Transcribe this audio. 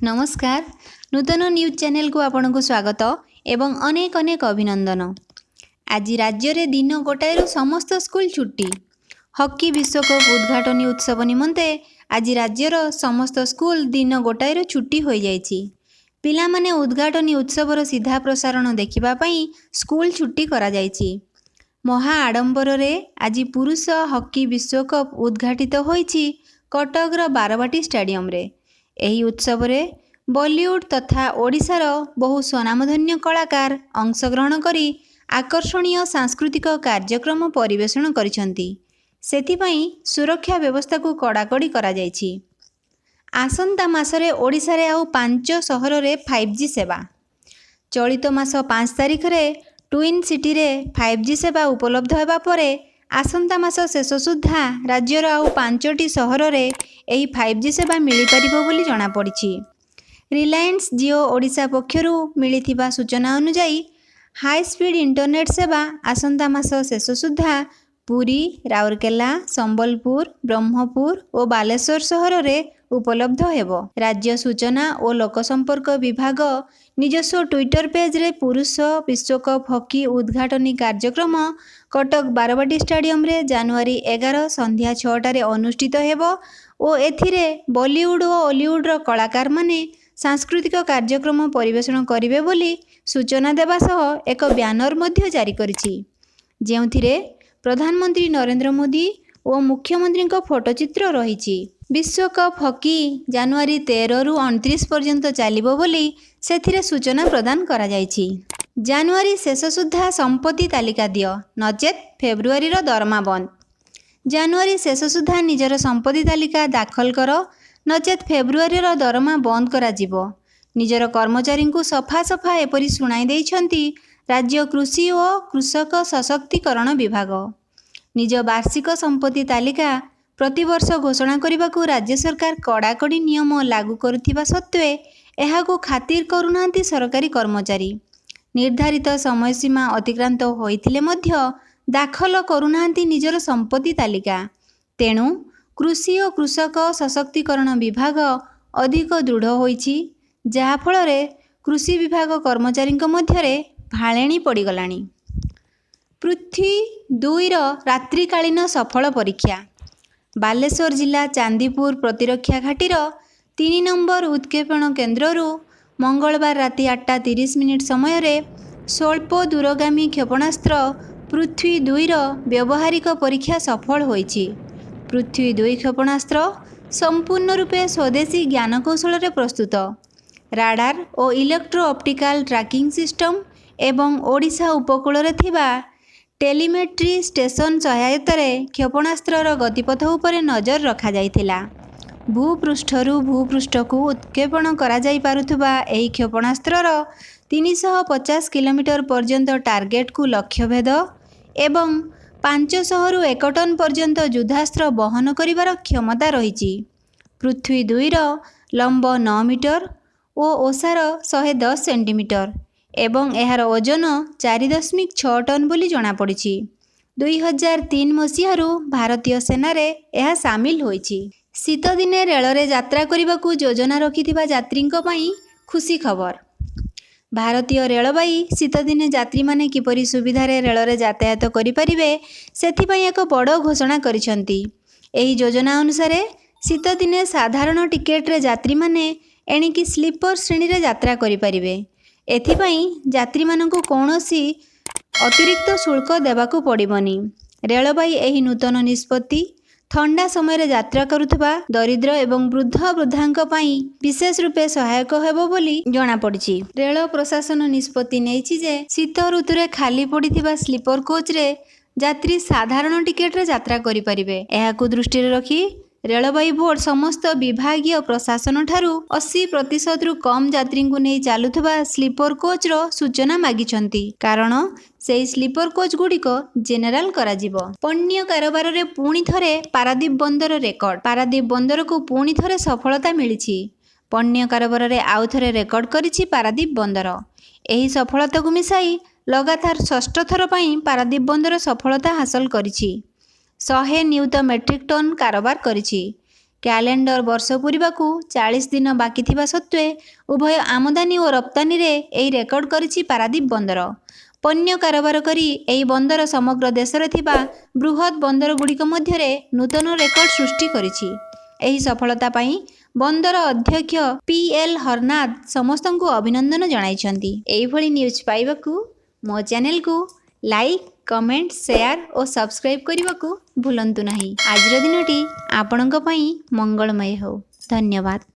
ନମସ୍କାର, ନୂତନ ନ୍ୟୁଜ୍ ଚ୍ୟାନେଲକୁ ଆପଣଙ୍କୁ ସ୍ୱାଗତ ଏବଂ ଅନେକ ଅନେକ ଅଭିନନ୍ଦନ। ଆଜି ରାଜ୍ୟରେ ଦିନ 1ଟାରୁ ସମସ୍ତ ସ୍କୁଲ ଛୁଟି। ହକି ବିଶ୍ୱକପ୍ ଉଦ୍ଘାଟନୀ ଉତ୍ସବ ନିମନ୍ତେ ଆଜି ରାଜ୍ୟର ସମସ୍ତ ସ୍କୁଲ ଦିନ 1ଟାରୁ ଛୁଟି ହୋଇଯାଇଛି। ପିଲାମାନେ ଉଦ୍ଘାଟନୀ ଉତ୍ସବର ସିଧା ପ୍ରସାରଣ ଦେଖିବା ପାଇଁ ସ୍କୁଲ ଛୁଟି କରାଯାଇଛି। ମହା ଆଡମ୍ବରରେ ଆଜି ପୁରୁଷ ହକି ବିଶ୍ୱକପ୍ ଉଦ୍ଘାଟିତ ହୋଇଛି କଟକର ବାରବାଟୀ ଷ୍ଟାଡିୟମରେ। ଏହି ଉତ୍ସବରେ ବଲିଉଡ୍ ତଥା ଓଡ଼ିଶାର ବହୁ ସ୍ୱନାମଧନ୍ୟ କଳାକାର ଅଂଶଗ୍ରହଣ କରି ଆକର୍ଷଣୀୟ ସାଂସ୍କୃତିକ କାର୍ଯ୍ୟକ୍ରମ ପରିବେଷଣ କରିଛନ୍ତି। ସେଥିପାଇଁ ସୁରକ୍ଷା ବ୍ୟବସ୍ଥାକୁ କଡ଼ାକଡ଼ି କରାଯାଇଛି। ଆସନ୍ତା ମାସରେ ଓଡ଼ିଶାରେ ଆଉ 5 ସହରରେ 5G ସେବା। ଚଳିତ ମାସ 5 ତାରିଖରେ ଟ୍ୱିନ୍ ସିଟିରେ 5G ସେବା ଉପଲବ୍ଧ ହେବା ପରେ ଆସନ୍ତା ମାସ ଶେଷ ସୁଦ୍ଧା ରାଜ୍ୟର ଆଉ 5ଟି ସହରରେ ଏହି 5G ସେବା ମିଳିପାରିବ ବୋଲି ଜଣାପଡ଼ିଛି। ରିଲାଏନ୍ସ ଜିଓ ଓଡ଼ିଶା ପକ୍ଷରୁ ମିଳିଥିବା ସୂଚନା ଅନୁଯାୟୀ, ହାଇସ୍ପିଡ୍ ଇଣ୍ଟରନେଟ୍ ସେବା ଆସନ୍ତା ମାସ ଶେଷ ସୁଦ୍ଧା ପୁରୀ, ରାଉରକେଲା, ସମ୍ବଲପୁର, ବ୍ରହ୍ମପୁର ଓ ବାଲେଶ୍ୱର ସହରରେ ଉପଲବ୍ଧ ହେବ। ରାଜ୍ୟ ସୂଚନା ଓ ଲୋକସମ୍ପର୍କ ବିଭାଗ ନିଜସ୍ୱ ଟ୍ୱିଟର ପେଜରେ ପୁରୁଷ ବିଶ୍ୱକପ୍ ହକି ଉଦ୍ଘାଟନୀ କାର୍ଯ୍ୟକ୍ରମ କଟକ ବାରବାଟୀ ଷ୍ଟାଡିୟମରେ ଜାନୁଆରୀ 11 ସନ୍ଧ୍ୟା 6ଟାରେ ଅନୁଷ୍ଠିତ ହେବ ଓ ଏଥିରେ ବଲିଉଡ୍ ଓ ଓଲିଉଡ୍ର କଳାକାରମାନେ ସାଂସ୍କୃତିକ କାର୍ଯ୍ୟକ୍ରମ ପରିବେଷଣ କରିବେ ବୋଲି ସୂଚନା ଦେବା ସହ ଏକ ବ୍ୟାନର ମଧ୍ୟ ଜାରି କରିଛି, ଯେଉଁଥିରେ ପ୍ରଧାନମନ୍ତ୍ରୀ ନରେନ୍ଦ୍ର ମୋଦି ଓ ମୁଖ୍ୟମନ୍ତ୍ରୀଙ୍କ ଫଟୋଚିତ୍ର ରହିଛି। ବିଶ୍ୱକପ୍ ହକି ଜାନୁଆରୀ 13ରୁ 29 ପର୍ଯ୍ୟନ୍ତ ଚାଲିବ ବୋଲି ସେଥିରେ ସୂଚନା ପ୍ରଦାନ କରାଯାଇଛି। ଜାନୁଆରୀ ଶେଷ ସୁଦ୍ଧା ସମ୍ପତ୍ତି ତାଲିକା ଦିଅ, ନଚେତ୍ ଫେବୃଆରୀର ଦରମା ବନ୍ଦ। ଜାନୁଆରୀ ଶେଷ ସୁଦ୍ଧା ନିଜର ସମ୍ପତ୍ତି ତାଲିକା ଦାଖଲ କର, ନଚେତ୍ ଫେବୃଆରୀର ଦରମା ବନ୍ଦ କରାଯିବ। ନିଜର କର୍ମଚାରୀଙ୍କୁ ସଫା ସଫା ଏପରି ଶୁଣାଇ ଦେଇଛନ୍ତି ରାଜ୍ୟ କୃଷି ଓ କୃଷକ ସଶକ୍ତିକରଣ ବିଭାଗ। ନିଜ ବାର୍ଷିକ ସମ୍ପତ୍ତି ତାଲିକା ପ୍ରତିବର୍ଷ ଘୋଷଣା କରିବାକୁ ରାଜ୍ୟ ସରକାର କଡ଼ାକଡ଼ି ନିୟମ ଲାଗୁ କରୁଥିବା ସତ୍ତ୍ୱେ ଏହାକୁ ଖାତିର କରୁନାହାନ୍ତି ସରକାରୀ କର୍ମଚାରୀ। ନିର୍ଦ୍ଧାରିତ ସମୟସୀମା ଅତିକ୍ରାନ୍ତ ହୋଇଥିଲେ ମଧ୍ୟ ଦାଖଲ କରୁନାହାନ୍ତି ନିଜର ସମ୍ପତ୍ତି ତାଲିକା। ତେଣୁ କୃଷି ଓ କୃଷକ ସଶକ୍ତିକରଣ ବିଭାଗ ଅଧିକ ଦୃଢ଼ ହୋଇଛି, ଯାହାଫଳରେ କୃଷି ବିଭାଗ କର୍ମଚାରୀଙ୍କ ମଧ୍ୟରେ ଭାଳେଣି ପଡ଼ିଗଲାଣି। ପୃଥ୍ୱୀ 2ର ରାତ୍ରିକାଳୀନ ସଫଳ ପରୀକ୍ଷା। ବାଲେଶ୍ୱର ଜିଲ୍ଲା ଚାନ୍ଦିପୁର ପ୍ରତିରକ୍ଷା ଘାଟିର 3 ନମ୍ବର ଉତ୍କ୍ଷେପଣ କେନ୍ଦ୍ରରୁ ମଙ୍ଗଳବାର ରାତି 8ଟା 30 ମିନିଟ୍ ସମୟରେ ସ୍ୱଳ୍ପ ଦୂରଗାମୀ କ୍ଷେପଣାସ୍ତ୍ର ପୃଥ୍ୱୀ 2ର ବ୍ୟବହାରିକ ପରୀକ୍ଷା ସଫଳ ହୋଇଛି। ପୃଥ୍ୱୀ 2 କ୍ଷେପଣାସ୍ତ୍ର ସମ୍ପୂର୍ଣ୍ଣ ରୂପେ ସ୍ୱଦେଶୀ ଜ୍ଞାନକୌଶଳରେ ପ୍ରସ୍ତୁତ। ରାଡାର ଓ ଇଲେକ୍ଟ୍ରୋ ଅପ୍ଟିକାଲ ଟ୍ରାକିଂ ସିଷ୍ଟମ ଏବଂ ଓଡ଼ିଶା ଉପକୂଳରେ ଥିବା ଟେଲିମେଟ୍ରି ଷ୍ଟେସନ ସହାୟତାରେ କ୍ଷେପଣାସ୍ତ୍ରର ଗତିପଥ ଉପରେ ନଜର ରଖାଯାଇଥିଲା। ଭୂପୃଷ୍ଠରୁ ଭୂପୃଷ୍ଠକୁ ଉତ୍କ୍ଷେପଣ କରାଯାଇପାରୁଥିବା ଏହି କ୍ଷେପଣାସ୍ତ୍ରର 350 କିଲୋମିଟର ପର୍ଯ୍ୟନ୍ତ ଟାର୍ଗେଟକୁ ଲକ୍ଷ୍ୟଭେଦ ଏବଂ 500ରୁ 1 ଟନ୍ ପର୍ଯ୍ୟନ୍ତ ଯୁଦ୍ଧାସ୍ତ୍ର ବହନ କରିବାର କ୍ଷମତା ରହିଛି। ପୃଥ୍ୱୀ 2ର ଲମ୍ବ 9 ମିଟର ଓ ଓସାର 110 ସେଣ୍ଟିମିଟର ଏବଂ ଏହାର ଓଜନ 4.6 ଟନ୍ ବୋଲି ଜଣାପଡ଼ିଛି। 2003 ମସିହାରୁ ଭାରତୀୟ ସେନାରେ ଏହା ସାମିଲ ହୋଇଛି। ଶୀତଦିନେ ରେଳରେ ଯାତ୍ରା କରିବାକୁ ଯୋଜନା ରଖିଥିବା ଯାତ୍ରୀଙ୍କ ପାଇଁ ଖୁସି ଖବର। ଭାରତୀୟ ରେଳବାଇ ଶୀତଦିନେ ଯାତ୍ରୀମାନେ କିପରି ସୁବିଧାରେ ରେଳରେ ଯାତାୟାତ କରିପାରିବେ, ସେଥିପାଇଁ ଏକ ବଡ଼ ଘୋଷଣା କରିଛନ୍ତି। ଏହି ଯୋଜନା ଅନୁସାରେ ଶୀତଦିନେ ସାଧାରଣ ଟିକେଟରେ ଯାତ୍ରୀମାନେ ଏଣିକି ସ୍ଲିପର ଶ୍ରେଣୀରେ ଯାତ୍ରା କରିପାରିବେ। ଏଥିପାଇଁ ଯାତ୍ରୀମାନଙ୍କୁ କୌଣସି ଅତିରିକ୍ତ ଶୁଳ୍କ ଦେବାକୁ ପଡ଼ିବନି। ରେଳବାଇ ଏହି ନୂତନ ନିଷ୍ପତ୍ତି ଥଣ୍ଡା ସମୟରେ ଯାତ୍ରା କରୁଥିବା ଦରିଦ୍ର ଏବଂ ବୃଦ୍ଧ ବୃଦ୍ଧାଙ୍କ ପାଇଁ ବିଶେଷ ରୂପେ ସହାୟକ ହେବ ବୋଲି ଜଣାପଡ଼ିଛି। ରେଳ ପ୍ରଶାସନ ନିଷ୍ପତ୍ତି ନେଇଛି ଯେ ଶୀତ ଋତୁରେ ଖାଲି ପଡ଼ିଥିବା ସ୍ଲିପର କୋଚ୍ରେ ଯାତ୍ରୀ ସାଧାରଣ ଟିକେଟରେ ଯାତ୍ରା କରିପାରିବେ। ଏହାକୁ ଦୃଷ୍ଟିରେ ରଖି ରେଳବାଇ ବୋର୍ଡ ସମସ୍ତ ବିଭାଗୀୟ ପ୍ରଶାସନଠାରୁ 80 ପ୍ରତିଶତରୁ କମ୍ ଯାତ୍ରୀଙ୍କୁ ନେଇ ଚାଲୁଥିବା ସ୍ଲିପର କୋଚ୍ର ସୂଚନା ମାଗିଛନ୍ତି, କାରଣ ସେହି ସ୍ଲିପର କୋଚ୍ଗୁଡ଼ିକ ଜେନେରାଲ କରାଯିବ। ପଣ୍ୟ କାରବାରରେ ପୁଣି ଥରେ ପାରାଦୀପ ବନ୍ଦର ରେକର୍ଡ। ପାରାଦୀପ ବନ୍ଦରକୁ ପୁଣି ଥରେ ସଫଳତା ମିଳିଛି। ପଣ୍ୟ କାରବାରରେ ଆଉ ଥରେ ରେକର୍ଡ କରିଛି ପାରାଦୀପ ବନ୍ଦର। ଏହି ସଫଳତାକୁ ମିଶାଇ ଲଗାତାର ଷଷ୍ଠ ଥର ପାଇଁ ପାରାଦୀପ ବନ୍ଦର ସଫଳତା ହାସଲ କରିଛି। 100 ନିୟୁତ ମେଟ୍ରିକ ଟନ୍ କାରବାର କରିଛି। କ୍ୟାଲେଣ୍ଡର ବର୍ଷ ପୂରିବାକୁ 40 ଦିନ ବାକି ଥିବା ସତ୍ତ୍ୱେ ଉଭୟ ଆମଦାନୀ ଓ ରପ୍ତାନୀରେ ଏହି ରେକର୍ଡ କରିଛି ପାରାଦୀପ ବନ୍ଦର। ପଣ୍ୟ କାରବାର କରି ଏହି ବନ୍ଦର ସମଗ୍ର ଦେଶରେ ଥିବା ବୃହତ୍ ବନ୍ଦରଗୁଡ଼ିକ ମଧ୍ୟରେ ନୂତନ ରେକର୍ଡ ସୃଷ୍ଟି କରିଛି। ଏହି ସଫଳତା ପାଇଁ ବନ୍ଦର ଅଧ୍ୟକ୍ଷ ପି ଏଲ୍ ହରନାଥ ସମସ୍ତଙ୍କୁ ଅଭିନନ୍ଦନ ଜଣାଇଛନ୍ତି। ଏହିଭଳି ନ୍ୟୁଜ୍ ପାଇବାକୁ ମୋ ଚ୍ୟାନେଲକୁ ଲାଇକ୍, କମେଣ୍ଟ, ସେୟାର ଓ ସବସ୍କ୍ରାଇବ୍ କରିବାକୁ ଭୁଲନ୍ତୁ ନାହିଁ। ଆଜିର ଦିନଟି ଆପଣଙ୍କ ପାଇଁ ମଙ୍ଗଳମୟ ହେଉ। ଧନ୍ୟବାଦ।